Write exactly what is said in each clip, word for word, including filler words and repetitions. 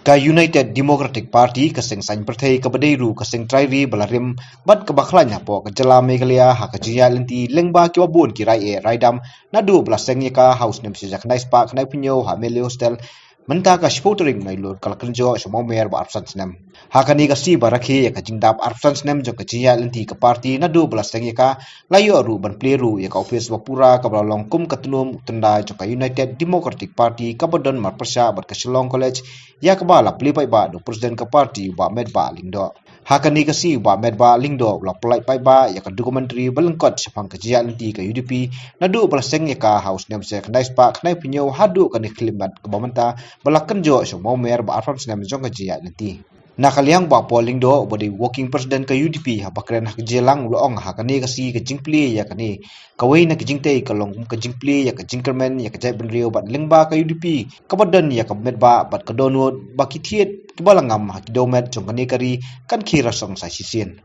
Ka United Democratic Party, ka seng saiñ pyrthei kaba dei ruh ka seng trai ri ba la rim bad kaba khlaiñ hapoh ka jylla Meghalaya ha ka jingïaid lynti lyngba kiba bun ki rai eh rai dam, naduh ba la seng ïa ka ha u snem shi hajar khyndai spah khyndai phew hynñiew ha M L A Hostel, mynta ka shiphew tarik Nailur ka la kynjoh sha u mawmer ba arphew san snem. Ha kane ka sngi ba rakhe ïa ka jingdap arphew san snem jong ka jingïaid lynti ka party naduh ba la seng ïa ka, la ïoh ruh ban plie ruh ïa ka ophis ba pura kaba la long kum ka tnum u tyndai jong ka United Democratic Party kaba don marpyrshah bad ka Shillong College, ïa kaba la plie paidbah da u president ka party u Bah Metbah Lyngdoh. Ha kane ka sngi u Bah Metbah Lyngdoh u la pynlait paidbah ïa ka documentary ba lyngkot shaphang ka jingïaid lynti ka U D P naduh ba la seng ïa ka ha u snem shi hajar khyndai spah khyndai phew hynñiew haduh kane ka khyllipmat kaba mynta ba la kynjoh sha u mawmer ba arphew san snem jong ka jingïaid lynti. Na ka liang u Bah Paul Lyngdoh uba dei u working president ka U D P haba kren ha ka jingïalang u la ong ha kane ka sngi ka jingplie ïa kane kawei na ka jingtei ka long kum ka jingplie ïa ka jingkyrmen ïa ka jaitbynriew bad lyngba ka U D P kaba don ïa ka metbah bad ka dohnud ba ki thied kiba la ngam ha ki dewmet jong kane ka ri kan khie rasong sa shisien.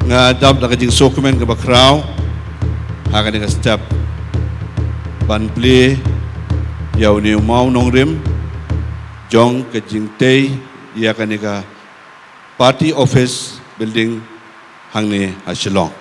Nga dap da ka jingsngewkmen kaba khraw ha kane ka step ban plie ïa une u mawnongrim jong ka jingtei ïa kane ka Party Office Building hangne ha Shillong.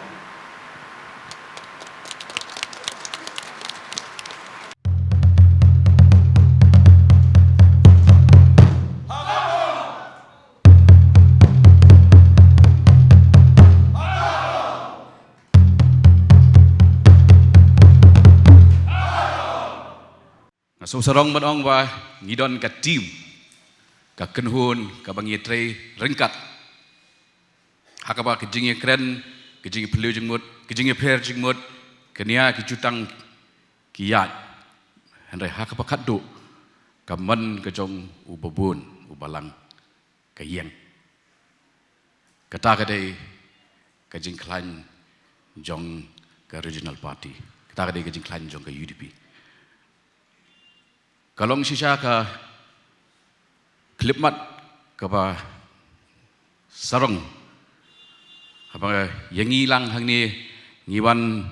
Nga sngewsarong ban ong ba ngi don ka team, ka kynhun kaba ngi trei ryngkat ha kaba ka jingïakren, ka jingïaphylliew jingmut, ka jingïapher jingmut, ka nia ki jutang ki ïaid. Hynrei ha kaba khatduh ka mon ka jong u babun u balang ka ïeng. Kata ka dei ka jingkhlaiñ jong ka regional party. Kata ka dei ka jingkhlaiñ jong ka U D P. Ka long shisha ka khyllipmat kaba sarong haba ïa ngi lang hangne ngi wan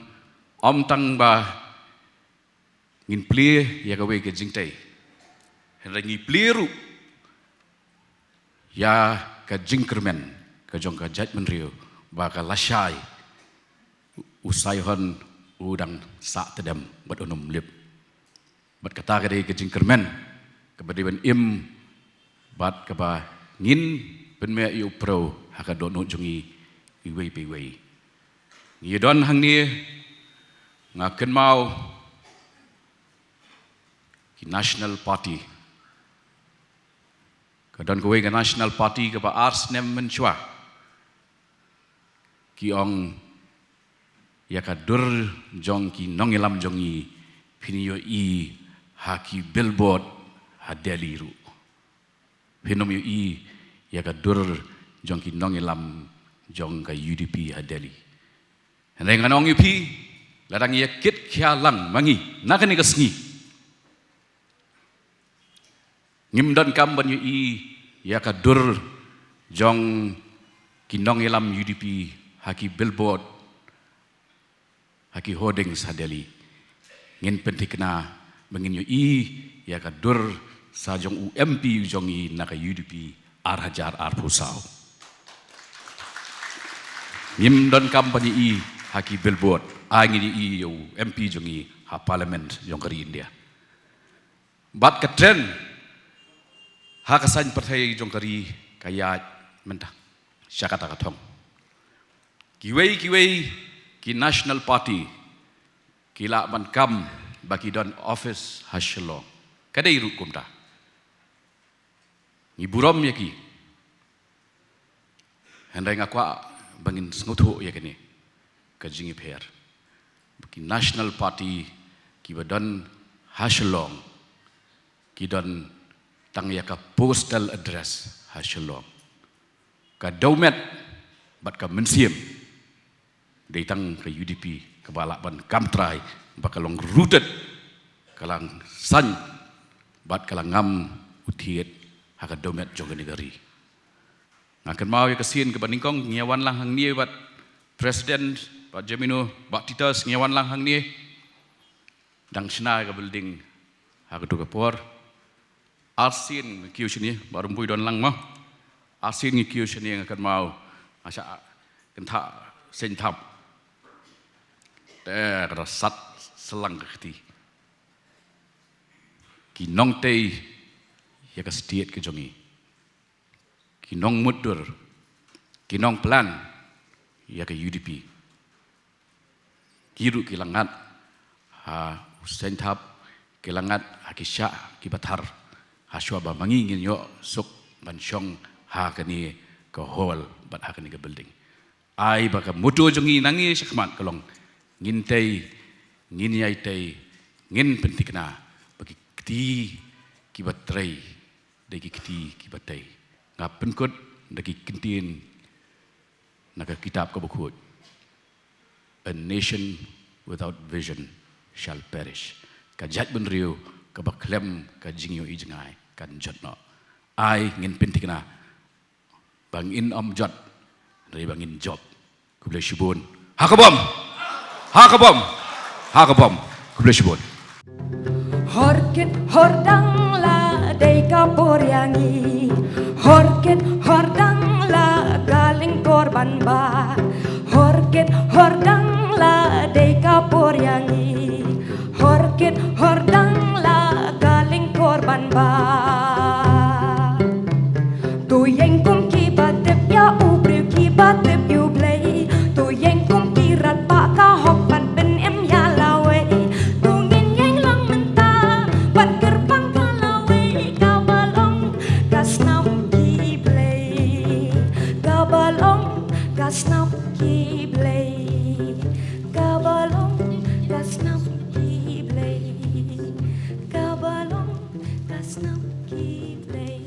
ym tang ba ngin plie ïa kawei ka jingtei, hynrei ngi plie ruh ïa ka jingkyrmen ka jong ka jaitbynriew ba ka lashai u Saihon u dang sah tdem bad un ym lip. Bad kata ka dei ka jingkyrmen kaba dei ban im bad kaba ngin pynmih ïa u pyrshah ha ka dohnud jong ngi iwei pa iwei. Ngi don hangne, nga kynmaw ki national party. Ka don kawei ka national party kaba ar snem mynshuwa ki ong ïa ka dur jong ki nongïalam jong ngi phin ïohi ha ki billboard ha Delhi ruh. Phin ym ïohi ïa ka dur jong ki nongïalam jong ka U D P ha Delhi. Hynrei ngan ong ïa phi, lada ngi ïa kit khia lang ma ngi na kane ka sngi, ngim don kam ban ïohi ïa ka dur jong ki nongïalam U D P ha ki billboard, ha ki hoardings ha Delhi. Ngin pynthikna ba ngin ïohi ïa ka dur sa jong u M P jong ngi na ka U D P ar hajar arphew saw. Ngim don kam ban ïohi ha ki billboard, ai ngin ïohi ïa u M P jong ngi ha Parliament jong ka ri India. Bad ka trend ha ka saiñ pyrthei jong ka ri ka ïaid mynta sha kata ka thong. Kiwei kiwei ki national party ki lah ban kam ba ki don office ha Shillong. Ka dei ruh kumta. Ngi burom ïa ki. Hynrei nga kwah ba ngin sngewthuh ïa kane ka jingïapher. Ki national party kiba don ha Shillong ki don tang ïa ka postal address ha Shillong. Ka dewmet bad ka mynsiem dei tang ka U D P kaba lah ban kam trai ba ka long rooted, ka la saiñ bad ka la ngam u thied ha ka dewmet jong kane ka ri. Nga kynmaw ïa ka sien kaba nyngkong ngi ïa wan lang hangne bad President, Bah Jemino, Bah Titus, ngi ïa wan lang hangne. Dang shna ïa ka building ha kato ka por. Arsien ngi kiew shane, Bah Rymbui don lang mo. Arsien ngi kiew shane nga kynmaw. Nga shah kynthah seng thap. Te ka da sat slang ka kti. Ki nongtei ïa ka state ka jong ngi. Ki nongmutdur, ki nongplan ïa ka U D P. Ki ruh ki la ngat ha u seng thap, ki la ngat ha ki shah ki ba thar, ha shuwa ba ma ngi ngin ïoh suk ban shong ha kane ka hall bad ha kane ka building. Ai ba ka motto jong ngi na ngi shakhmat ka long, ngin tei, ngin ïai tei, ngin pynthikna ba ki kti ki ba trei da ki kti ki ba tei. Nga pynkut da ki ktien na ka kitab ka bakhuid, "A nation without vision shall perish." Ka jaitbynriew ka ba khlem ka jingïohi jngai kan jot noh. Ai ngin pynthikna ba ngin ym jot, hynrei ba ngin jop. Khublei shibun. Ha ka bom. Ha ka bom. Ha ka bom. Khublei shibun. Hor kit hor dang la dei ka por ïa ngi. Hor kit hor dang la ka lyngkor ban ba. Hor kit hor dang la dei ka por ïa ngi. Hor kit hor dang la ka lyngkor ban ba. To ïeng kum ki ba tip ïa u briew, ki ba tip ïa u Blei. To ïeng kum ki rangbah ka hok ban pynim ïa lawei. To ngin ïeng lang mynta ban kyrpang ka lawei, ka ba long ka snam ki Blei. Ka ba long ka snam ki Blei. Ka ba long ka snam ki Blei. Ka ba long ka snam ki Blei.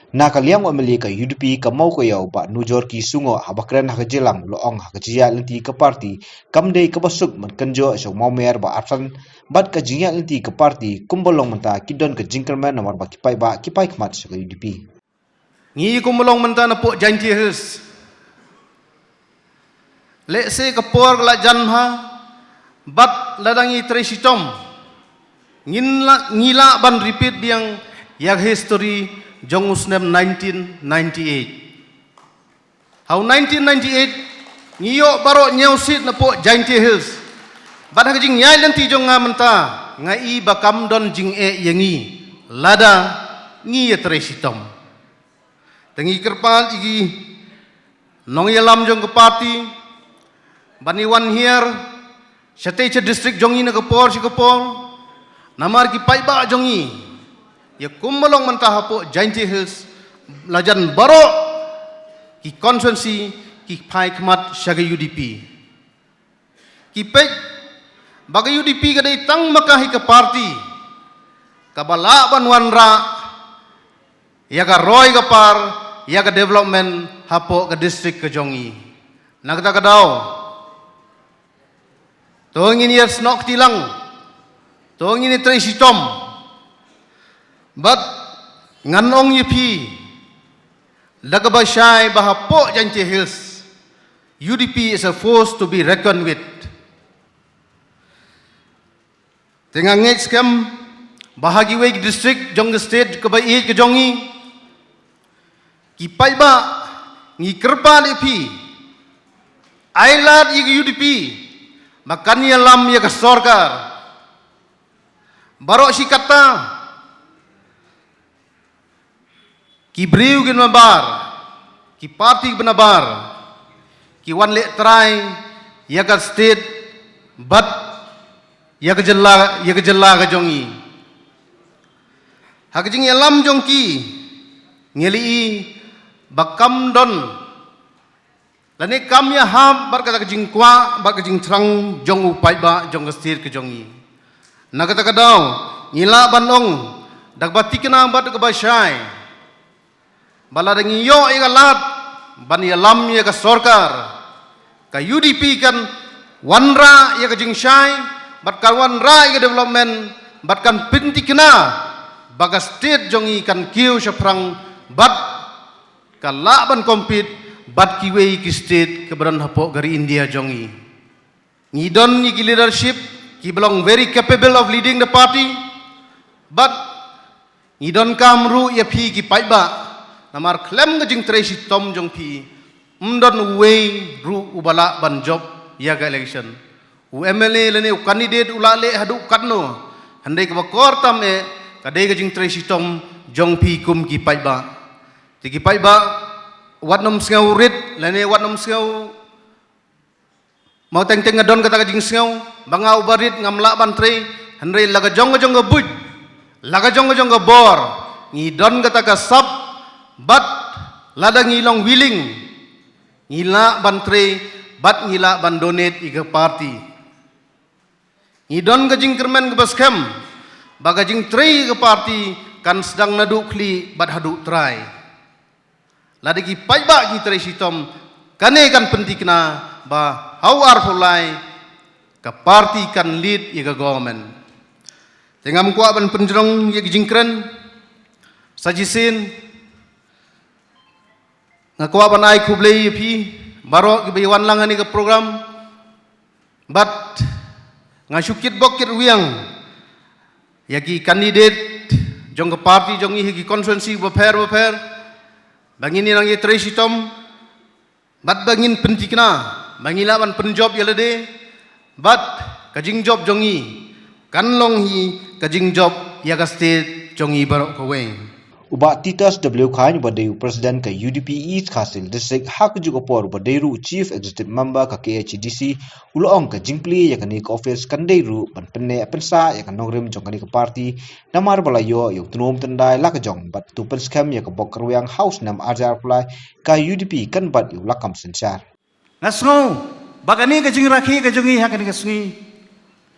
Na ka liang u M L A ka U D P ka Mawkaiaw, Bah Nujorki Sungoh, haba kren ha ka jingïalang u la ong ha ka jingïaid lynti ka party kam dei kaba suk ban kynjoh sha u Mawmer Bah Arfan bad ka jingïaid lynti ka party kumba long mynta ki don ka jingkyrmen namar ba ki paidbah ki pai khmat sha ka U D P. Ngi kumba long mynta na poh Jaintia Hills. Lehse ka por ka la jan bha, bad lada ngi trei shitom, ngin lah, ngi lah ban repeat biang ïa ka history jong u snem nineteen ninety-eight. Ha u nineteen ninety-eight, ngi ïoh baroh hynñiew seat na poh Jaintia Hills. Bad ha ka jingïaid lynti jong nga mynta, nga i ba kam don jingeh ïa ngi lada ngi ïa trei shitom. Te ngi kyrpad ïa ki nongïalam jong ka party ban ïa wan hiar shatei sha district jong ngi na ka por sha ka por, namar ki paidbah jong ngi, ïa kumba long mynta hapoh Jaintia Hills, la jan baroh ki constituency ki phai khmat sha ka U D P. Ki peit ba ka U D P ka dei tang ma ka hi ka party kaba lah ban wanrah ïa ka roi ka par, ïa ka development hapoh ka district ka jong ngi. Na kata ka daw, to ngin ïa snoh kti lang, to ngin ïa trei shitom. Bad ngan ong ïa phi da kaba shai ba hapoh Jaintia Hills, U D P is a force to be reckoned with. Te nga ngeit skhem ba ha kiwei ki district jong ka state kaba ïeit ka jong ngi, ki paidbah, ngi kyrpad ïa phi, ai lad ïa ka U D P ba kan ïalam ïa ka sorkar. Baroh shi katta ki briew kiba nabar, ki party kiba nabar, ki wan leh trai ïa ka state bad ïa ka jylla, ïa ka jylla ka jong ngi. Ha ka jingïalam jong ki, ngi la i ba kam don lane kam ïahap bad kata ka jingkwah bad ka jingthrang jong u paidbah jong ka state ka jong ngi. Na kata ka daw, ngi lah ban ong da kaba thikna bad da kaba shai ba lada ngi ïoh ïa ka lad ban ïalam ïa ka sorkar, ka U D P kan wanrah ïa ka jingshai bad kan wanrah ïa ka development bad kan pynthikna ba ka state jong ngi kan kiew shaphrang Bad ka lah ban compete bad kiwei ki state kiba don hapoh ka ri India jong ngi. Ngi don ïa ki leadership kiba long very capable of leading the party. Bad ngi donkam ruh ïa phi ki paidbah, namar khlem ka jingtrei shitom jong phi, ym don uwei ruh uba lah ban jop ïa ka election. U M L A lane u candidate u lah leh haduh katno, hynrei kaba kor tam eh ka dei ka jingtrei shitom jong phi kum ki paidbah. Te ki paidbah, wat nym sngew rit lane wat nym sngew mawteng teng, nga don kata ka jingsngew ba nga uba rit ngam lah ban trei, hynrei la ka jong ka jong ka buit, la ka jong ka jong ka bor, ngi don kata ka sap, bad lada ngi long willing, ngi lah ban trei bad ngi lah ban donate ïa ka party. Ngi don ka jingkyrmen kaba skhem ba ka jingtrei ïa ka party kan sdang naduh khlieh bad haduh trai. Lada ki paidbah ki trei shitom, kane kan pynthikna ba ha u arphew lai ka party kan lead ïa ka government. Te ngam kwah ban pynjrong ïa ki jingkren. Sa shisien nga kwah ban ai khublei ïa phi baroh kiba wan lang ha kane ka program. Bad nga shu kitbok kitrwiang ïa ki candidate jong ka party jong ngi ha ki constituency bapher bapher, ba ngin ïa nang ïa trei shitom bad ba ngin pynthikna ba ngi lah ban pynjop ïa lade, bad ka jingjop jong ngi kan long hi ka jingjop ïa ka state jong ngi baroh kawei. U Bah Titus W Chyne uba dei u President ka U D P East Khasi Hills District, ha kajuh ka por uba dei ruh u Chief Executive Member ka K H A D C, u la ong ka jingplie ïa kane ka office kan dei ruh ban pynneh pynsah ïa ka nongrim jong kane ka party, namar ba la ïoh ïa u tnum tyndai la ka jong bad u pynskhem ïa ka bok kyrwiang ha u snem ar hajar arphew lai, ka U D P kan bat ïa u lakam synshar. Nga sngew ba kane ka jingrakhe ka jong ngi ha kane ka sngi,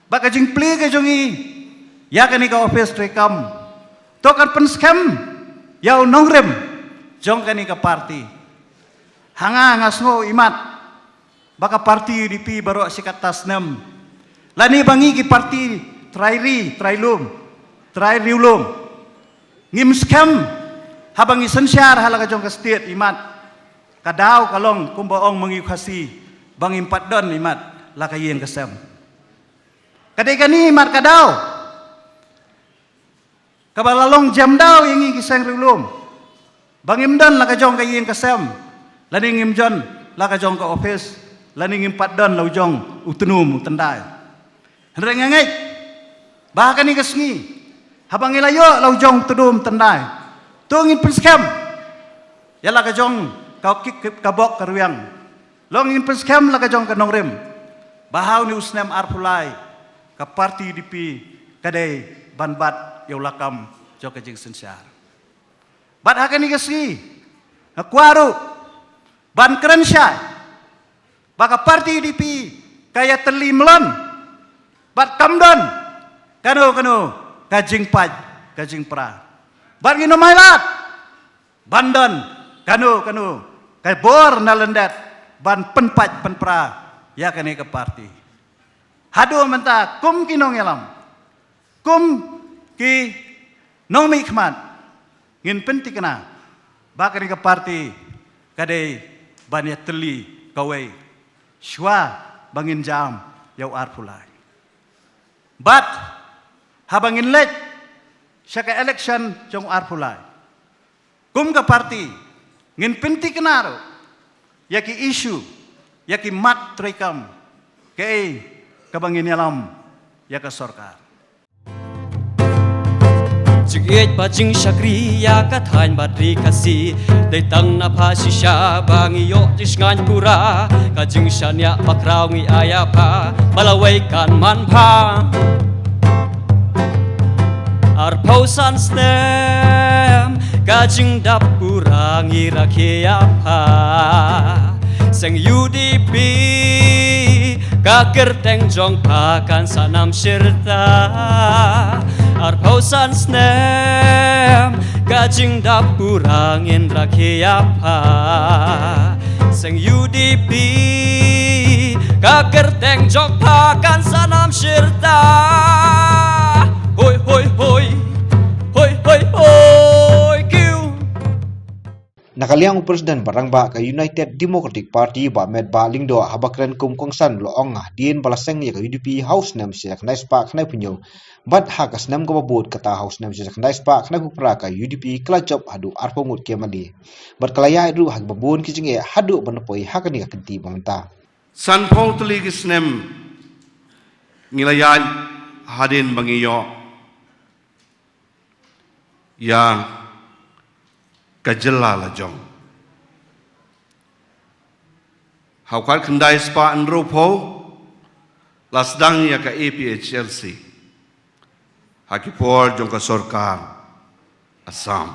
ba ka jingplie ka jong ngi ïa kane ka office treikam, to kan pynskhem ïa u nongrim jong kane ka party. Ha nga, nga sngew imat ba ka party U D P baroh shi katta snem, lane ba ngi ki party trai ri, trai lum, trai riewlum, ngim skhem haba ngi synshar ha la ka jong ka state imat. Ka daw ka long kumba ong ma ngi u Khasi, ba ngim pat don imat la ka ïing ka sem. Ka dei kane imat ka daw kaba la long jem daw ïa ngi ki seng riewlum, ba ngim don la ka jong ka ïing ka sem, lane ngim don la ka jong ka office, lane ngim pat don la u jong u tnum u tyndai. Hynrei nga ngeit ba ha kane ka sngi, haba ngi la ïoh la u jong u tnum u tyndai, to ngin pynskhem ïa la ka jong ka, ka, ka bok kyrwiang, long ngin pynskhem la ka jong ka nongrim, ba ha une u snem arphew lai ka party U D P ka dei ban bat ïa u lakam jong ka jingsynshar. Bad ha kane ka sngi nga kwah ruh ban kren shai ba ka party U D P ka ïatylli mlien bad kam don kano kano ka jingpait ka jingpra. Bad ngin ym ailad ban don kano kano ka bor na lyndet ban pynpait pynpra ïa kane ka party. Haduh mynta kum ki nongïalam, kum ki nongmihkhmat, ngin pynthikna ba kane ka party ka dei ban ïatylli kawei shuwa ba ngin jam ïa u arphew lai. Bad haba ngin leit sha ka election jong u arphew lai, kum ka party ngin pynthikna ruh ïa ki issue, ïa ki mat treikam, kaei kaba ngin ïalam ïa ka sorkar. Jingïeit bad jingshakri ïa ka thaiñ bad ri Khasi, dei tang na pha shisha ba ngi ïoh jingshngaiñ pura. Ka jingshaniah bakhraw ngi ai ïa pha, ba lawei kan manbha. Arphew san snem ka jingdap pura ngi rakhe ïa pha. Seng U D P ka kyrteng jong pha kan sa nam shirta. Arphew san snem ka jingdap pura ngin rakhe ïa pha. Seng U D P ka kyrteng jong pha kan sa nam shirta. Hoi, hoi, hoi. Hoi, hoi, hoi, kiu. Ka liang u President ba rangbah ka United Democratic Party Bah Metbah Lyngdoh haba kren kum u kongsan u la ong hadien ba la seng ïa ka U D P ha u snem shi hajar khyndai spah khyndaiphew hynñiew bad ha ka snem kaba bud kata ha u snem shi hajar khyndai spah khyndaiphew phra ka U D P ka la jop haduh arphew ngut ki MLA bad ka la ïaid ruh ha kiba bun ki jingeh haduh ban poi ha kane ka kynti ba mynta. Sanphew tylli ki snem ngi la ïaid hadien ba ngi ïoh ïa ka jylla la jong. Ha u khatkhyndai spah hynriewphew la sdang ïa ka A P H L C ha ki por jong ka sorkar Assam.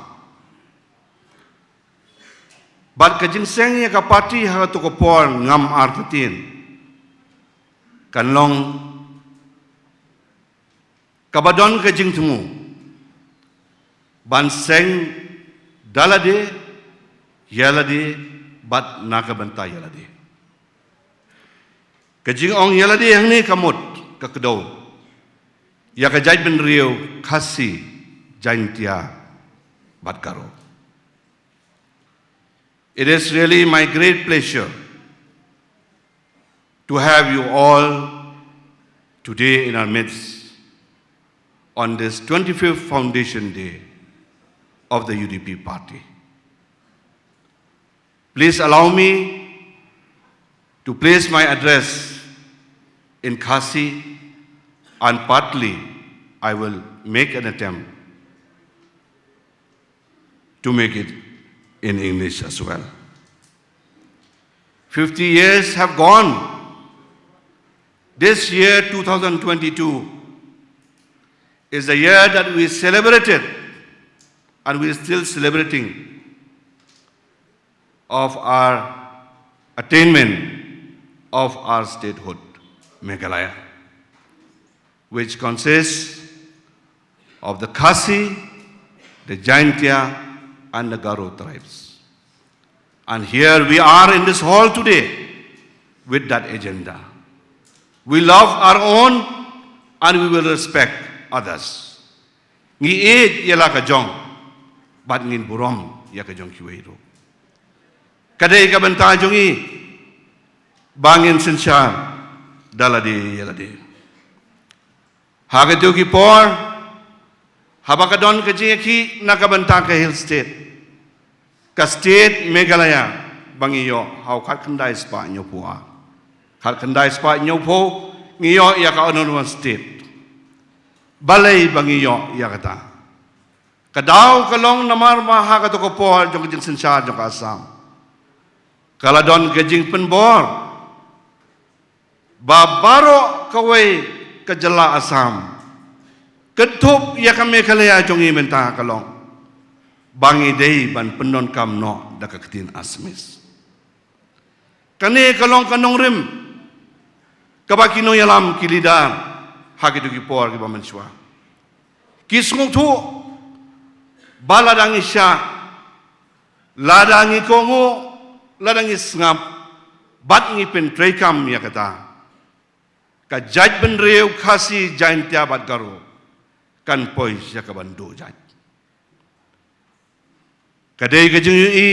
Bad ka jingseng ïa ka party ha kato ka por ngam artatien kan long kaba don ka jingthmu ban seng da lade, ïa lade bad na ka bynta ïa lade. Ka jingong ïa lade hangne ka mut ka kdew ïa ka jaitbynriew Khasi, Jaintia bad Garo. It is really my great pleasure to have you all today in our midst on this twenty-fifth foundation day of the U D P party. Please allow me to place my address in Khasi, and partly I will make an attempt to make it in English as well. Fifty years have gone. This year, two thousand twenty-two, is the year that we celebrated, and we are still celebrating, of our attainment of our statehood, Meghalaya, which consists of the Khasi, the Jaintia, and the Garo tribes. And here we are in this hall today with that agenda. We love our own and we will respect others. Ngi ïeit ïa la ka jong bad ngin burom ïa ka jong kiwei ruh. Ka dei ka bynta jong ngi ba ngin synshar da lade ïa lade. Ha kito ki por, haba ka don ka jingïakhih na ka bynta ka Hill State, ka State Meghalaya ba ngi ïoh ha u khatkhyndai spah hynñiewphew ar. Khatkhyndai spah hynñiewphew ngi ïoh ïa ka Autonomous State. Balei ba ngi ïoh ïa kata? Ka daw ka long namar ba ha kato ka por jong ka jingsynshar jong ka Assam, ka la don ka jingpynbor ba baroh kawei ka jylla Assam, kynthup ïa ka Meghalaya jong ngi mynta, ka long ba ngi dei ban pyndonkam noh da ka ktien Assamese. Kane ka long ka nongrim kaba ki nongïalam, ki leader ha kito ki por kiba mynshuwa ki sngewthuh ba lada ngi shah, lada ngi kohnguh, lada ngi sngap bad ngi pyntreikam ïa kata, ka jaitbynriew Khasi, Jaintia bad Garo kan poi sha kaban duh jait. Ka dei ka jingïohi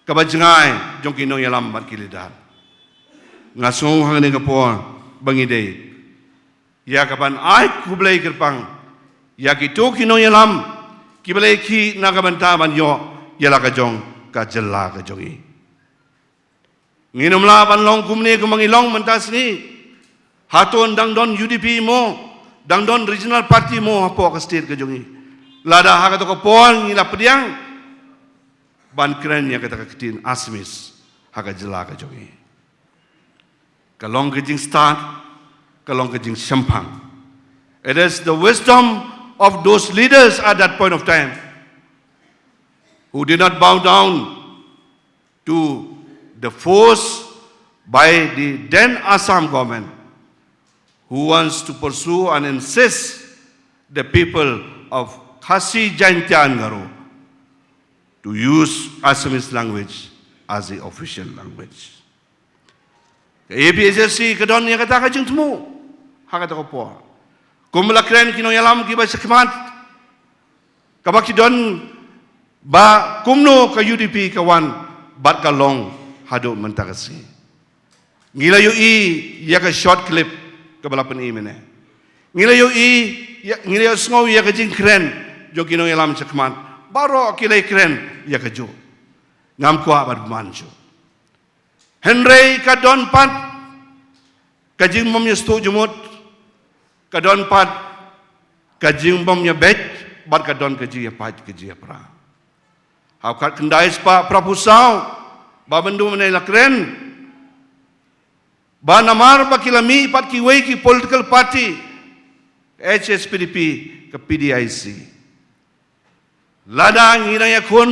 kaba jngai jong ki nongïalam bad ki leader. Nga sngew hangne ka por ba ngi dei ïa kaban ai khublei kyrpang ïa kito ki nongïalam kiba la ïakhih na ka bynta ban ïoh ïa la ka jong ka jylla ka jong ngi. Ngin ym lah ban long kumne kumba ngi long mynta sngi. Hato dang don U D P mo, dang don regional party mo hapoh ka state ka jong ngi? Lada ha kato ka por ngi la pdiang ban kren ïa kata ka ktien Assamese ha ka jylla ka jong ngi. Ka long ka jingstad, ka long ka jingshemphang. It is the wisdom of those leaders at that point of time who did not bow down to the force by the then Assam government, who wants to pursue and insist the people of Khasi, Jaintia and Garo to use Assamese language as the official language. Ka A P H L C ka don ïa kata ka jingthmu ha kata ka por. Kum la kren ki nongïalam kiba shakhmat, kaba ki don Ba kumno ka U D P ka wan bad ka long haduh mynta ka sngi. Ngi la ïohi ïa ka short clip kaba la pyni mynne. Ngi la ïohi ïa, ngi la ïohsngew ïa ka jingkren jong ki nongïalam shakhmat. Baroh ki la kren ïa kajuh. Ngam kwah ban bymman shuh. Hynrei ka don pat ka jingbym ïasngewthuh jingmut, ka don pat ka jingbym ïabeit, bad ka don ka jingïapait ka jingïapra. Ha u khatkhyndai spah phraphew saw, ba mynta mynne la kren ba namar ba ki la mih pat kiwei ki political party, H S P D P, ka P D I C. Lada ngi dang ïakhun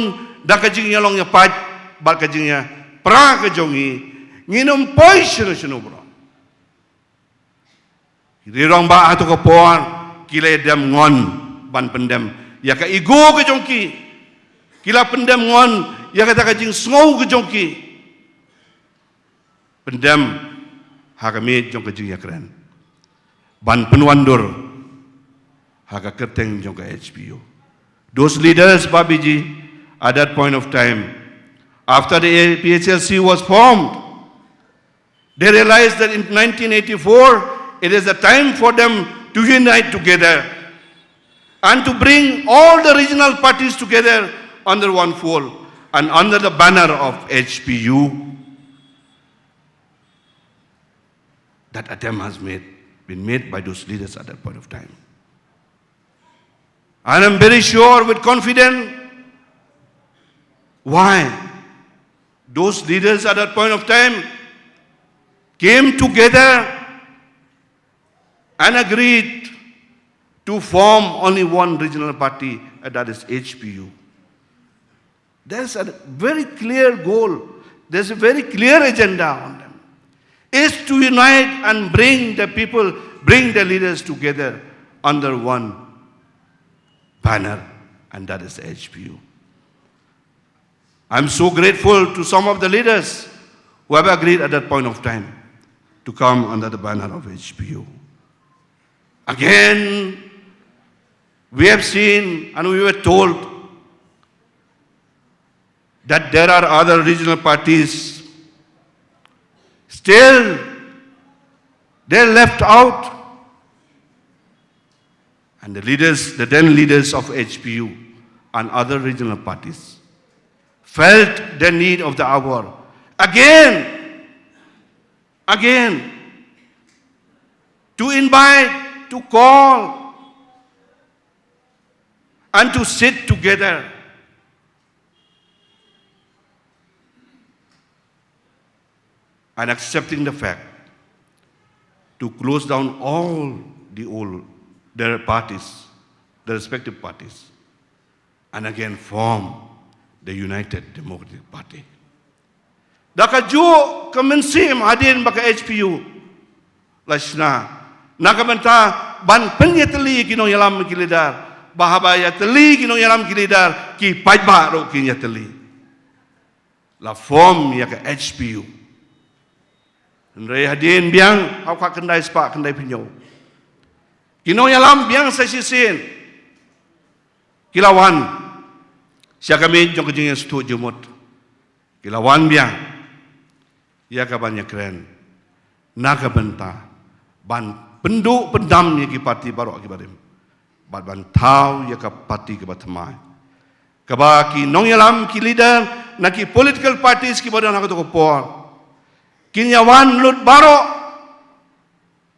da ka jingïalong ïapait bad ka jingïapra ka jong ngi, ngin ym poi shano shano baroh. Ki rangbah ha kato ka por ki la dem ngon ban pyndem ïa ka ego ka jong ki. Ki la pyndem ngon ïa kata ka jingsngew ka jong ki. Pyndem ha ka miej jong ka jingïakren ban pynwandur ha ka kyrteng jong ka H P U. Those leaders, Babiji, at that point of time, after the P H L C was formed, they realized that in nineteen eighty-four, it is the time for them to unite together and to bring all the regional parties together under one fold and under the banner of H P U. That attempt has made, been made by those leaders at that point of time. And I'm very sure, with confidence, why those leaders at that point of time came together and agreed to form only one regional party, and that is H P U. There's a very clear goal. There's a very clear agenda on them. Is to unite and bring the people, bring the leaders together under one banner, and that is the H P U. I'm so grateful to some of the leaders who have agreed at that point of time to come under the banner of H P U. Again, we have seen and we were told that there are other regional parties. Still, they're left out. And the leaders, the then leaders of H P U and other regional parties, felt the need of the hour again, again, to invite, to call, and to sit together and accepting the fact to close down all the old, their parties, their respective parties, and again form the United Democratic Party. Da kajuh ka mynsiem hadien ba ka H P U la shna, na ka bynta ban pynïatylli ki nongïalam ki leader, ba haba ïatylli ki nongïalam ki leader ki paidbah ruh kin ïatylli. La form ïa ka H P U. Hynrei hadien biang, ha u khatkhyndai spah khyndaiphew hynñiew, ki nongïalam biang sa shisien ki la wan sha ka miej jong ka jingïasngewthuh jingmut. Ki la wan biang ïa ka ban ïakren na ka bynta ban pynduh pyndam ïa ki parti baroh ki barim bad ban thaw ïa ka parti kaba thymmai, kaba ki nongïalam ki leader na ki political parties kiba don ha kato ka por kin ïa wan lut baroh.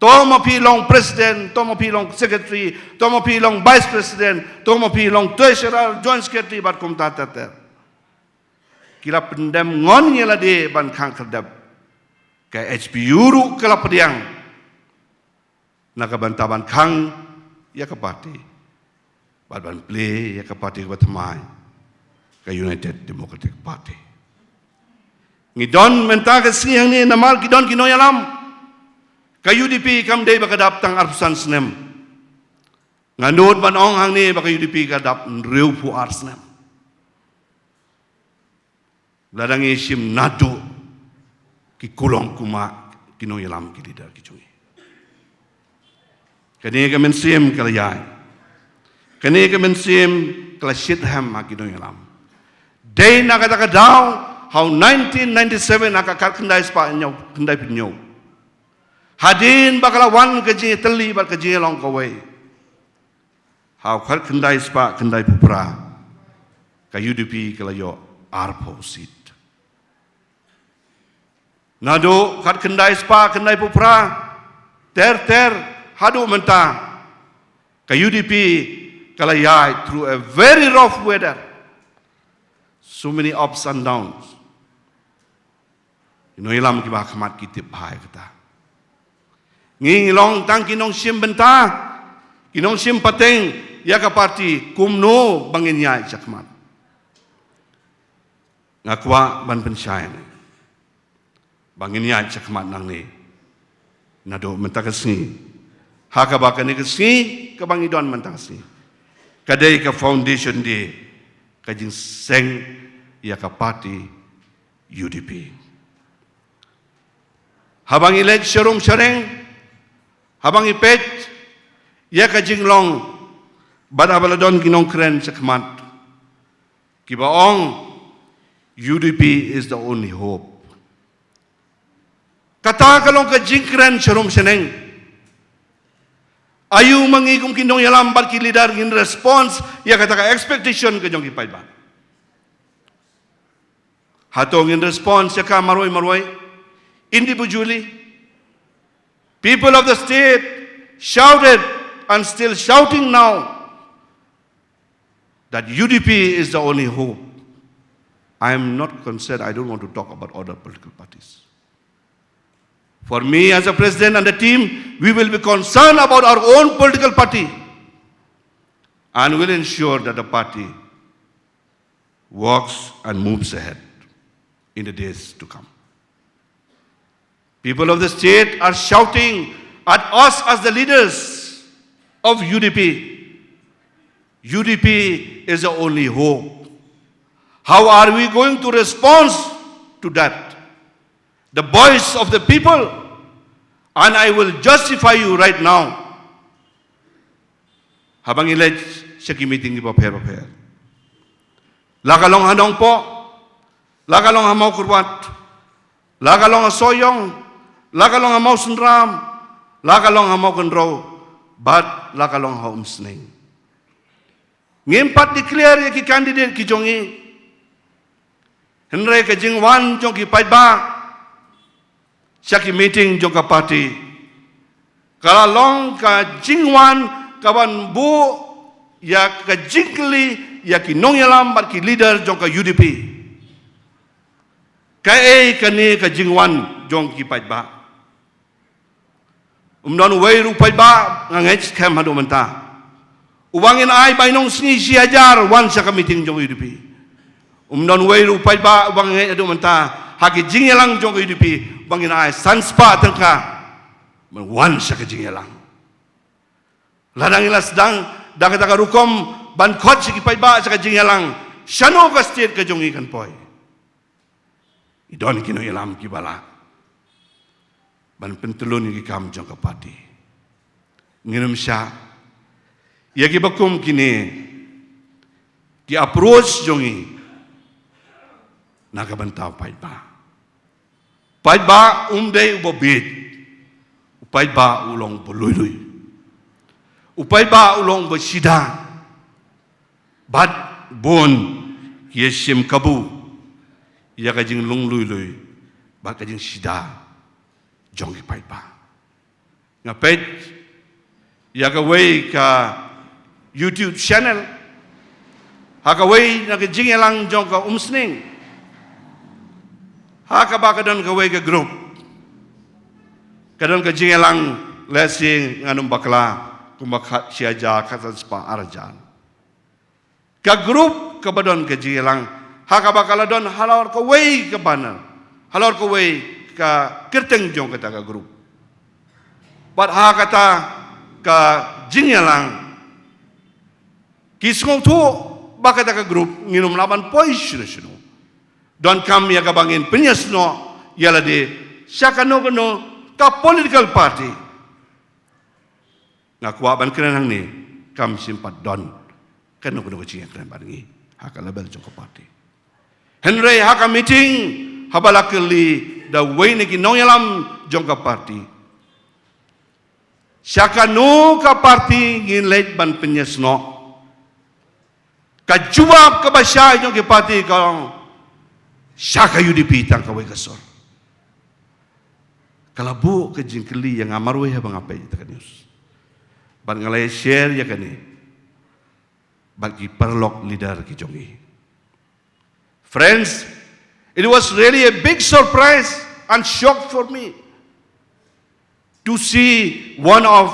To ma phi long president, to ma phi long secretary, to ma phi long vice president, to ma phi long treasurer, joint secretary bad kumta ter ter. Ki la pyndem ngon ïa lade ban khang khyrdep. Ka H P U ruh ka la pdiang na ka bynta ban khang ïa ka parti bad ban plie ïa ka parti kaba thymmai, ka United Democratic Party. Ngi don mynta ka sngi hangne namar ki don ki nongïalam. Ka U D P kam dei ba ka dap tang arphew san snem. Nga nud ban ong hangne ba ka U D P ka dap hynriewphew ar snem. Lada ngi shim naduh ki kulong kumah ki nongïalam ki leader ki jong ngi. Kane ka mynsiem ka la ïaid. Kane ka mynsiem ka la shitrhem ha ki nongïalam. Dei na kata ka daw, ha u nineteen ninety-seven, ha ka khatkhyndai spah hynñiew, khyndaiphew hynñiew. Hadien ba ka la wan ka jingïatylli bad ka jingïalong kawei, ha u khatkhyndai spah khyndaiphew phra, ka U D P ka la ïoh arphew seat. Naduh khatkhyndai spah khyndaiphew phra, ter ter, haduh mynta, ka U D P ka la ïaid through a very rough weather. So many ups and downs. Ki nongïalam kiba ha khmat ki tip bha ïa kata. Ngi ngi long tang ki nongshim bynta, ki nongshim pateng ïa ka party kumno ba ngin ïaid shakhmat. Nga kwah ban pynshai ne ba ngin ïaid shakhmat nangne, naduh mynta ka sngi, ha kaba kane ka sngi kaba ngi don mynta ka sngi, ka dei ka foundation day, ka jingseng ïa ka party U D P. Haba ngi leit sharum shareng, haba ngi peit ïa ka jinglong, bad haba la don ki nongkren shakhmat kiba ong, U D P is the only hope. Kata ka long ka jingkren sharum shaneng. Aïu ma ngi kum ki nongïalam bad ki leader ngin response ïa kata ka expectation ka jong ki paidbah? Hato ngin response ïa ka marwei marwei, individually? People of the state shouted and still shouting now that U D P is the only hope. I am not concerned. I don't want to talk about other political parties. For me, as a president and the team, we will be concerned about our own political party and will ensure that the party works and moves ahead in the days to come. People of the state are shouting at us as the leaders of U D P. U D P is the only hope. How are we going to respond to that? The voice of the people, and I will justify you right now. Haba ngi leit sha ki meeting kiba pher ba pher, la ka long ha Nongpoh, la ka long ha Mawkyrwat, la ka long ha Sohiong, la ka long ha Mawsynram, la ka long ha Mawkynrew, bad la ka long ha Umsning. Ngim pat declare ïa ki candidate ki jong ngi. Hynrei ka jingwan jong ki paidbah sha ki meeting jong ka party ka la long ka jingwan kaban buh ïa ka jingkylli ïa ki nongïalam bad ki leader jong ka U D P. Kaei kane ka jingwan jong ki paidbah? Um don uwei ruh u paidbah, nga ngeit skhem haduh mynta, uba ngin ai bainong sngi shi hajar wan sha ka meeting jong U D P. Um don uwei ruh u paidbah uba nga ngeit haduh mynta ha ki jingïalang jong U D P, uba ngin ai san spah tyngka ban wan sha ka jingïalang. Lada ngi la sdang da kata ka rukom ban khot sha ki paidbah sha ka jingïalang, shano ka state ka jong ngi kan poi? Ngi don ki nongïalam kiba lah ban pyntyllun ïa ki kam jong ka party. Ngin ym shah ïa kiba kum kine ki approach jong ngi na ka bynta u paidbah. Paidbah um dei uba bieit. U paidbah u long uba lui lui. U paidbah u long uba shida. Bad bun ki ïashim kabu ïa ka jinglong lui lui bad ka jingshida jong ki paidbah. Nga peit ïa kawei ka YouTube channel ha kawei na ka jingïalang jong ka Umsning, ha kaba ka don kawei ka group, ka don ka jingïalang, lehse ngan ym bakla, kumba khat shi hajar, khatsan spah, ar hajar. Ka group kaba don ka jingïalang, ha kaba ka la don halor kawei ka banner, halor kawei ka kyrteng jong kata ka group. Bad ha kata ka jingïalang, ki sngewthuh ba kata ka group ngin ym lah ban poi shano shano. Donkam ïa kaba ngin pynïasnoh ïa lade sha kano kano ka political party. Nga kwah ban kren hangne, kam shym pat don kano kano ka jingïakren bad ngi ha ka level jong ka party. Hynrei ha ka meeting, haba la kylli da uwei na ki nongïalam jong ka party, sha kano ka party ngin leit ban pynïasnoh? Ka jubab kaba shai jong ki party ka ong, sha ka U D P tang kawei ka sur. Ka la buh ka jingkylli ïa nga marwei haba nga peit ïa ka news. Bad nga la share ïa kane bad ki paralok leader ki jong ngi. Friends, it was really a big surprise and shock for me to see one of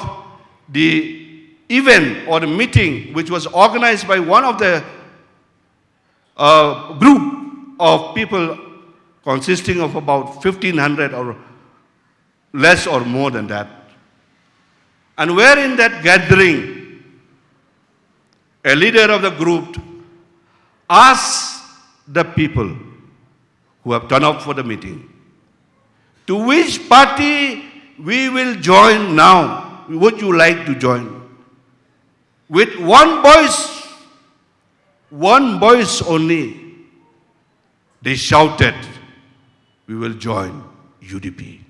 the event or the meeting which was organized by one of the uh, group of people consisting of about fifteen hundred or less or more than that. And where in that gathering, a leader of the group asked the people who have turned up for the meeting, to which party we will join now? Would you like to join? With one voice, one voice only, they shouted, we will join U D P.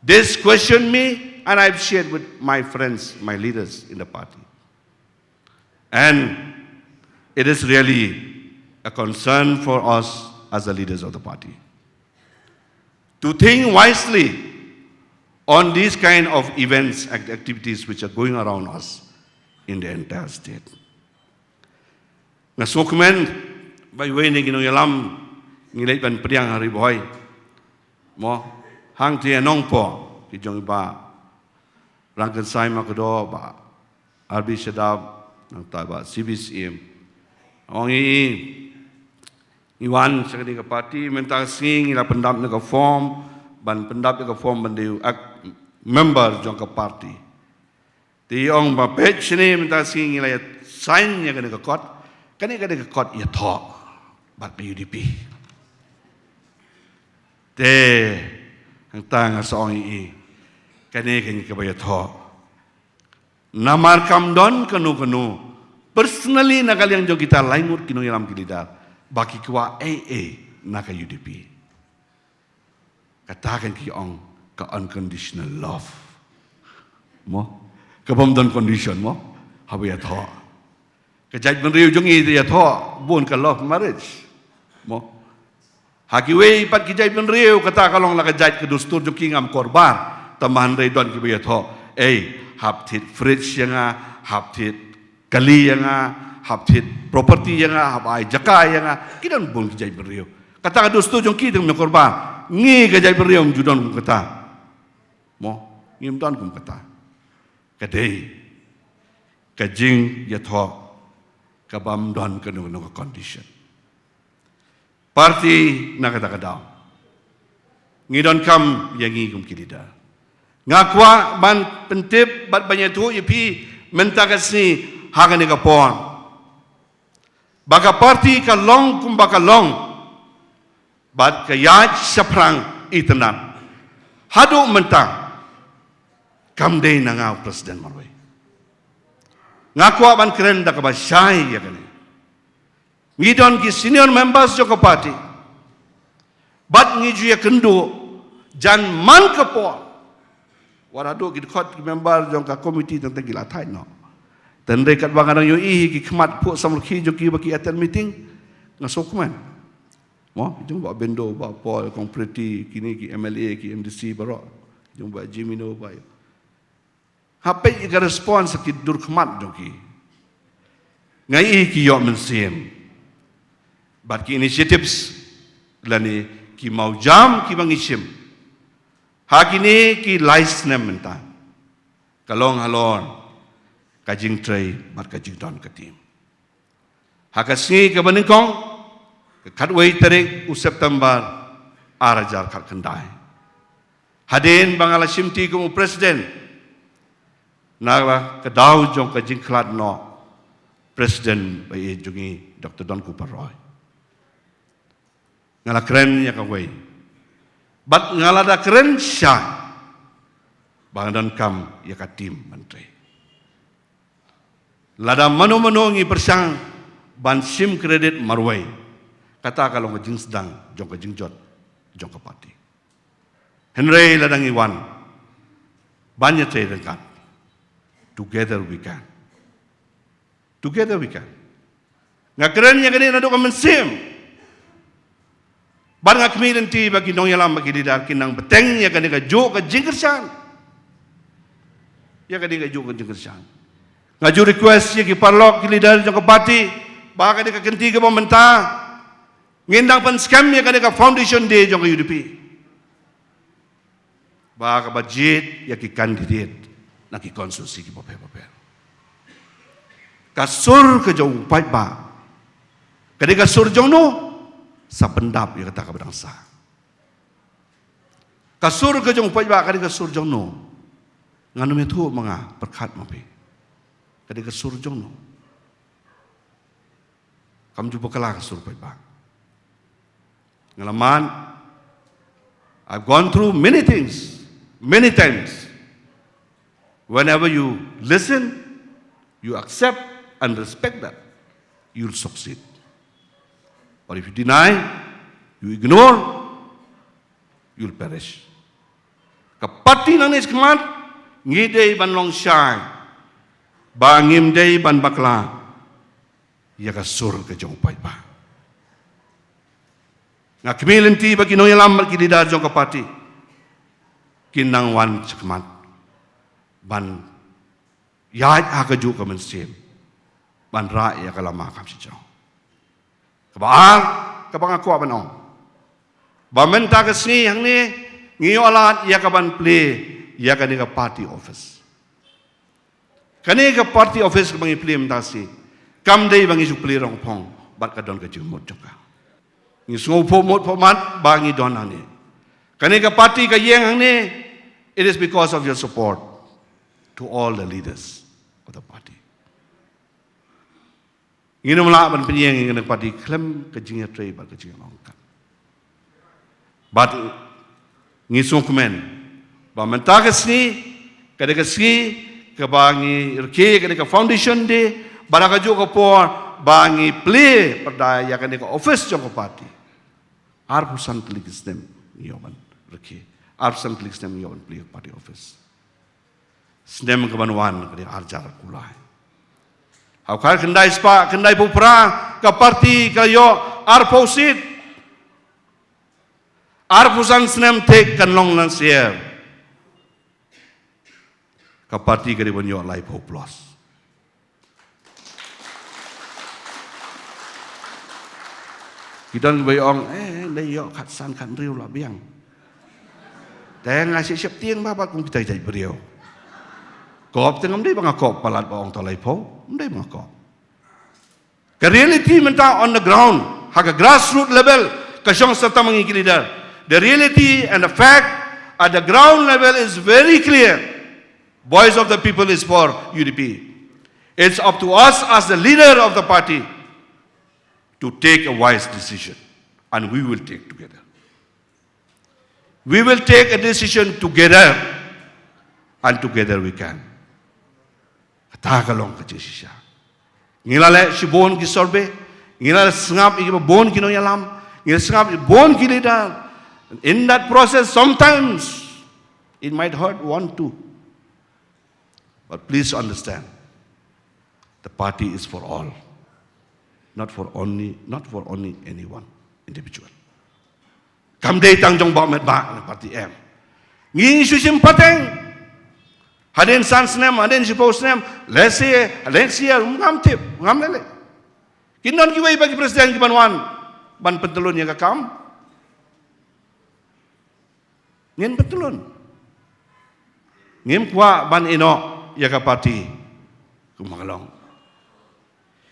This questioned me, and I've shared with my friends, my leaders in the party. And it is really a concern for us as the leaders of the party to think wisely on these kind of events and activities which are going around us in the entire state. Nga sngewkmen ba iwei na ki nongïalam ngi leit ban pdiang ha Ri Bhoi. Mo, hangta ïa Nongpoh, ki jong i Bah Rangkynsai Makdoh, Bah R B Shadap, nangta Bah C B Syiem. Ong i, ngi wan sha kane ka party, mynta ka sngi ngi la pyndap ïa ka form, ban pyndap ïa ka form ban dei u ak-, member jong ka party. Te ong ba peit shane mynta sngi ngi la ïa sign ïa kane ka kot. Kane, kane ka kot ïathoh bad ka U D P. Te hangta nga sa ong ïa i, kane kane kaba ïathoh. Namar kam don kano kano personally na ka liang jong kita lai ngut ki nongïalam ki leader ba ki kwah ei ei na ka U D P. Kata kan ki ong ka unconditional love. Mo? Ka bym don condition mo? Haba ïathoh. Ka jaitbynriew jong ngi te ïathoh bun ka love marriage. Mo? Ha kiwei pat ki jaitbynriew kata ka long la ka jait ka dustur jong ki ngam kyrpad. Tangba hynrei don kiba ïathoh. Ei, hap thied fridge ïa nga, hap thied kali ïa nga, hap thied property ïa nga, hap ai jaka ïa nga. Ki don bun ki jaitbynriew. Kata ka dustur jong ki te ngam kyrpad. Ngi ka jaitbynriew ngim ju don kum kata. Mo, ngim don kum kata. Ka dei ka jingïathoh ka bym don kano kano ka condition. Party na kata ka daw ngi donkam ïa ngi kum ki leader. Nga kwah ban pyntip bad ban ïathuh ïa phi mynta ka sngi ha kane ka por ba ka party ka long kumba ka long bad ka ïaid shaphrang itynnad. Haduh mynta kam dei na nga u president marwei. Nga kwah ban kren da kaba shai ïa kane. Ngi don ki senior members jong ka party bad ngi ju ïakynduh jan man ka por. Wat haduh ki dkhot ki member jong ka committee tang tang ki la thait noh. Te hynrei katba nga dang ïohi ki khmat phuh samrkhie jong ki ba ki attend meeting, nga sngewkmen. Mo, jong Bah Bendo, Bah Paul, Kong Pretty, kine ki M L A, ki M D C baroh, jong Bah Jimino, Bah. Hap peit ïa ka response ki dur khmat jong ki. Nga i ki ïoh mynsiem bad ki initiatives lane ki mawjam kiba ngi shim ha kine ki lai snem mynta ka long halor ka jingtrei bad ka jingdon ka team. Ha ka sngi kaba nyngkong, ka khatwei tarik u September ar hajar khatkhyndai, hadien ba nga la shimti kum u president, na ka daw jong ka jingkhlad noh president ba ïeit jong ngi Doctor Donkupar Roy, nga la kren ïa kawei bad nga la da kren shai ba nga donkam ïa ka team ban trei. Lada mano mano ngi pyrshang ban shim credit marwei, Kata ka long ka jingsdang jong ka jingjot jong ka party. Hynrei lada ngi wan ban ïatrei ryngkat, together we can. Together we can. Nga kren ïa kane naduh ka mynsiem. Bad nga khmih lynti ba ki nongïalam bad ki leader kin nang bteng ïa kane kajuh ka jingkyrshan. Ïa kane kajuh ka jingkyrshan. Nga ju request ïa ki paralok, ki leader jong ka party, ba kane ka kynti kaba mynta ngin nang pynskhem ïa kane ka foundation day jong ka U D P. Ba kaba jied ïa ki candidate na ki constituency kiba pher bapher. Ka sur ka jong u paidbah ka dei ka sur jong no? Sa pyndap ïa kata kaba dang sah. Ka sur ka jong u paidbah ka dei ka sur jong no? Ngan ym ïathuh ma nga, pyrkhat ma phi. Ka dei ka sur jong no? Kam ju bakla ka sur paidbah. Nga la mad, I've gone through many things, many times. Whenever you listen, you accept and respect that, you'll succeed. But if you deny, you ignore, you'll perish. Ka party nangne shakhmat, ngi dei ban long shai ba ngim dei ban bakla ïa ka sur ka jong u paidbah. Nga khmih lynti ba ki nongïalam bad ki leader jong ka party kin nang wan shakhmat ban ïaid ha kajuh ka mynsiem ban rah ïa ka lama kam shijrong. Kaba ar, kaba nga kwah ban ong, ba mynta ka sngi hangne ngi ïoh lad ïa ka ban plie ïa kane ka party office. Kane ka party office kaba ngi plie mynta shi, kam dei ba ngi ju plie rong phong bad ka don ka jingmut jong ka. Ngi sngewphuh mut phuh mat ba ngi don hangne. Kane ka party ka ïeng hangne, it is because of your support to all the leaders of the party. Ngin ym lah ban pynïeng ïa kane ka party khlem ka jingïatrei bad ka jingïalong. Bad ngi sngewkmen ba mynta ka sngi ka dei ka sngi kaba ngi rkhie kane ka foundation day, bad ha kajuh ka por ba ngi plie pyrda ïa kane ka office jong ka party. Arphew san tylli ki snem ngi ïoh ban rkhie, arphew san tylli ki snem ngi ïoh ban plie ka party office. Snem ka ban wan ka dei ar hajar arphew lai. Ha u khatkhyndai spah khyndaiphew phra ka party ka ïoh arphew seat. Arphew san snem thik kan long lynsier, ka party ka dei ban ïoh laiphew plus. Ki don kiba ong, eh, dei ïoh khatsan khathynriew la biang. Te nga shu sheptieng ba bad kum kita jait briew. Kop te ngam dei ba nga kop palat ba ong to laiphew, ngam dei ba nga kop. Ka reality mynta on the ground, ha ka grassroots level, ka shong sa tang ma ngi ki leader. The reality and the fact at the ground level is very clear. Voice of the People is for U D P. It's up to us as the leader of the party to take a wise decision, and we will take together. We will take a decision together, and together we can. Kata ka long ka jingshisha. Ngi la leh shibun ki survey, ngi la sngap ïa kiba bun ki nongïalam, ngi la sngap ïa bun ki leader. In that process, sometimes it might hurt one, two. But please understand, the party is for all, not for only, not for only any one individual. Kam dei tang jong Bah Metbah ne party em. Ngi shu shim pateng. Hadien san snem, hadien shiphew snem, let's say, next year, ngam tip, ngam leh leh. Kin don kiwei pat ki president ki ban wan ban pyntyllun ïa ka kam. Ngin pyntyllun. Ngim kwah ban ïehnoh ïa ka party. Kumba ka long.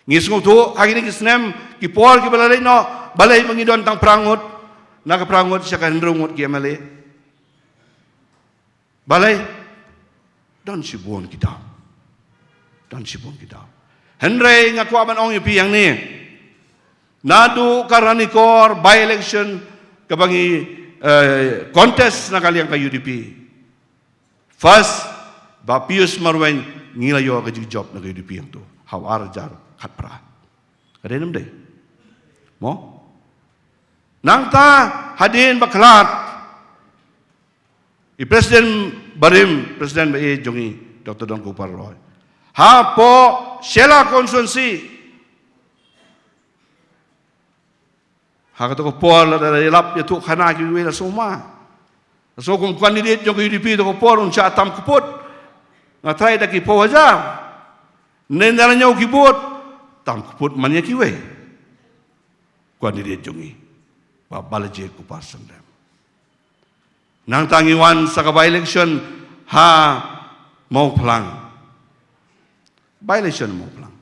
Ngi sngewthuh ha kine ki snem ki por kiba la leit noh, balei ba ngi don tang phra ngut, na ka phra ngut sha ka hynriew ngut ki M L A. Balei? Don shibun ki daw. Don shibun ki daw. Hynrei nga kwah ban ong ïa phi hangne. Naduh ka Ranikor by-election kaba ngi, eh, contest na ka liang ka U D P. First, Bah Pius Marwein ngi la ïoh ka jingjop na ka U D P hangto. Ha u ar hajar khatphra. Ka dei ne ym dei? Mo? Nangta hadien ba khlad, i President barim, President ba ïeit jong ngi, Doctor Don Kupar Roy, hapoh Shella constituency, ha kato ka por lada ïalap ïathuh khana kiwei, la sngewma. La sngew kum candidate jong ka U D P to ka por un shah tam kput. Nga tharai da ki phew hajar, ne da la hynñiew ki vote, tam kput man ïa kiwei, candidate jong ngi, Bah Balaji Kupar Syngnem. Nangta ngi wan sa ka by-election ha Mawphlang. By-election Mawphlang.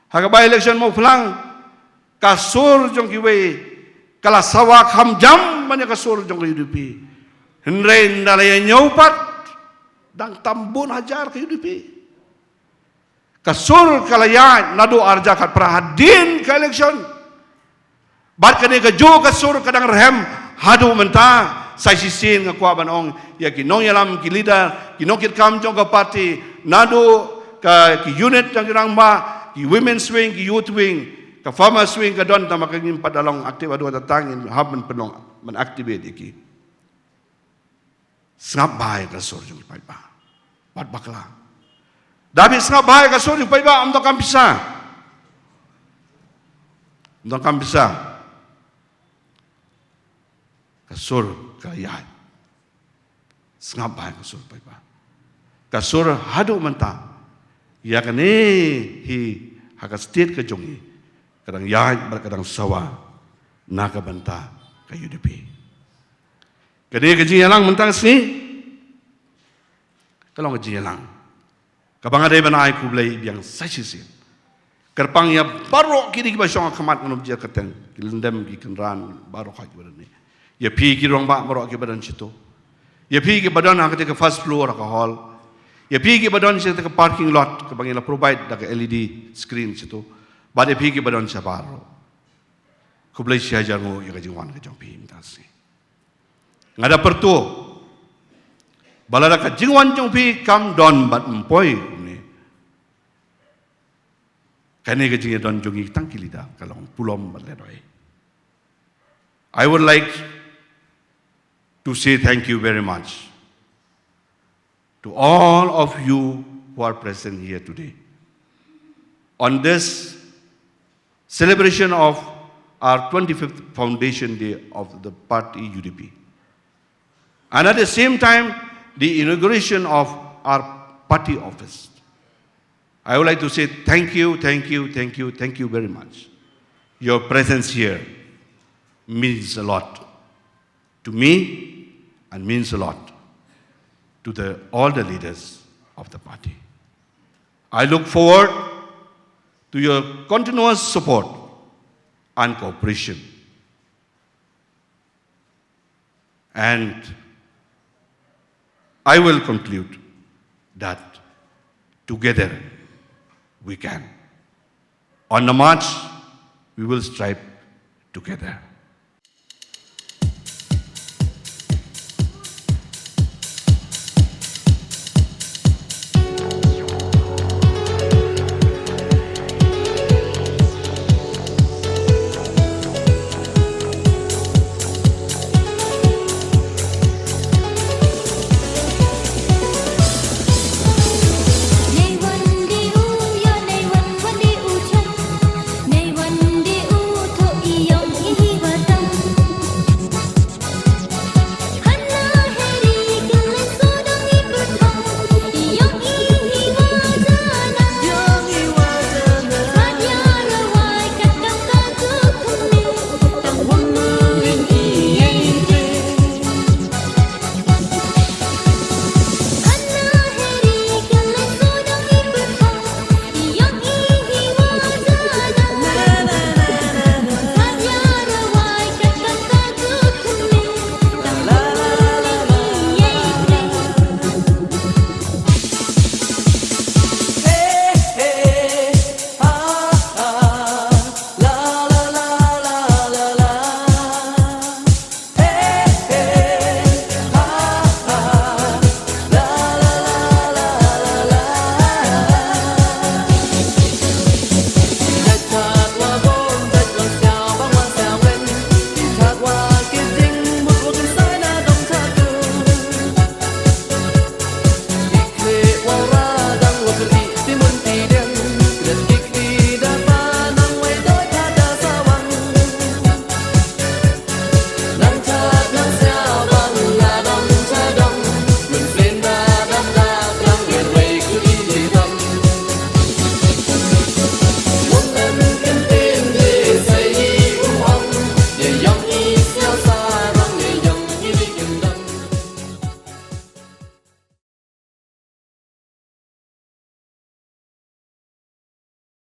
Ha ka by-election Mawphlang, ka sur jong kiwei ka la sawa kham jam ban ïa ka sur jong ka U D P. Hynrei ynda la ïa ñiew pat, dang tam bun hajar ka U D P. Ka sur ka la ïaid naduh arhajar khatphra hadien ka election. Bad kane kajuh ka sur ka dang rhem haduh mynta. Sa shisien nga kwah ban ong ïa ki nongïalam, ki leader, ki nongkitkam jong ka party, naduh ka, ki unit jong ki rangbah, ki women's wing, ki youth wing, ka farmers wing, ka don tang ba ka ngim pat da long active haduh katta, ngin hap ban pynlong, ban activate ïa ki. Sngap bha ïa ka sur jong ki paidbah. Wat bakla. Da phi sngap bha ïa ka sur jong ki paidbah, ym donkam pisa. Ym donkam pisa. Ka sur ka ïaid. Sngap bha ïa ka sur paidbah. Ka sur haduh mynta, ïa kane hi ha ka state ka jong ngi, ka dang ïaid bad ka dang sawa na ka bynta ka U D P. Kane ka jingïalang mynta ka sngi ka long ka jingïalang kaba nga dei ban ai khublei biang sa shisien. Kyrpang ïa baroh kine kiba shong ha khmat, ngan ym jia kyrteng, ki Lyndem, ki Kynrad, baroh kiba don ne. Ïa phi ki rangbah baroh kiba don shito. Ïa phi kiba don ha kata ka first floor ha ka hall. Ïa phi kiba don sha kata ka parking lot kaba ngi la provide da ka L E D screen shito. Bad ïa phi kiba don shabar ruh, khublei shihajar nguh ïa ka jingwan ka jong phi mynta ka sngi. Nga da pyrto ba lada ka jingwan jong phi kam don bad ym poi kumne, kane ka jingïadon jong ngi tang ki leader ka long pulom bad lehnohei. I would like to say thank you very much to all of you who are present here today on this celebration of our twenty-fifth foundation day of the party U D P, and at the same time, the inauguration of our party office. I would like to say thank you, thank you, thank you, thank you very much. Your presence here means a lot to me and means a lot to the, all the leaders of the party. I look forward to your continuous support and cooperation. And I will conclude that together we can. On the march, we will strive together.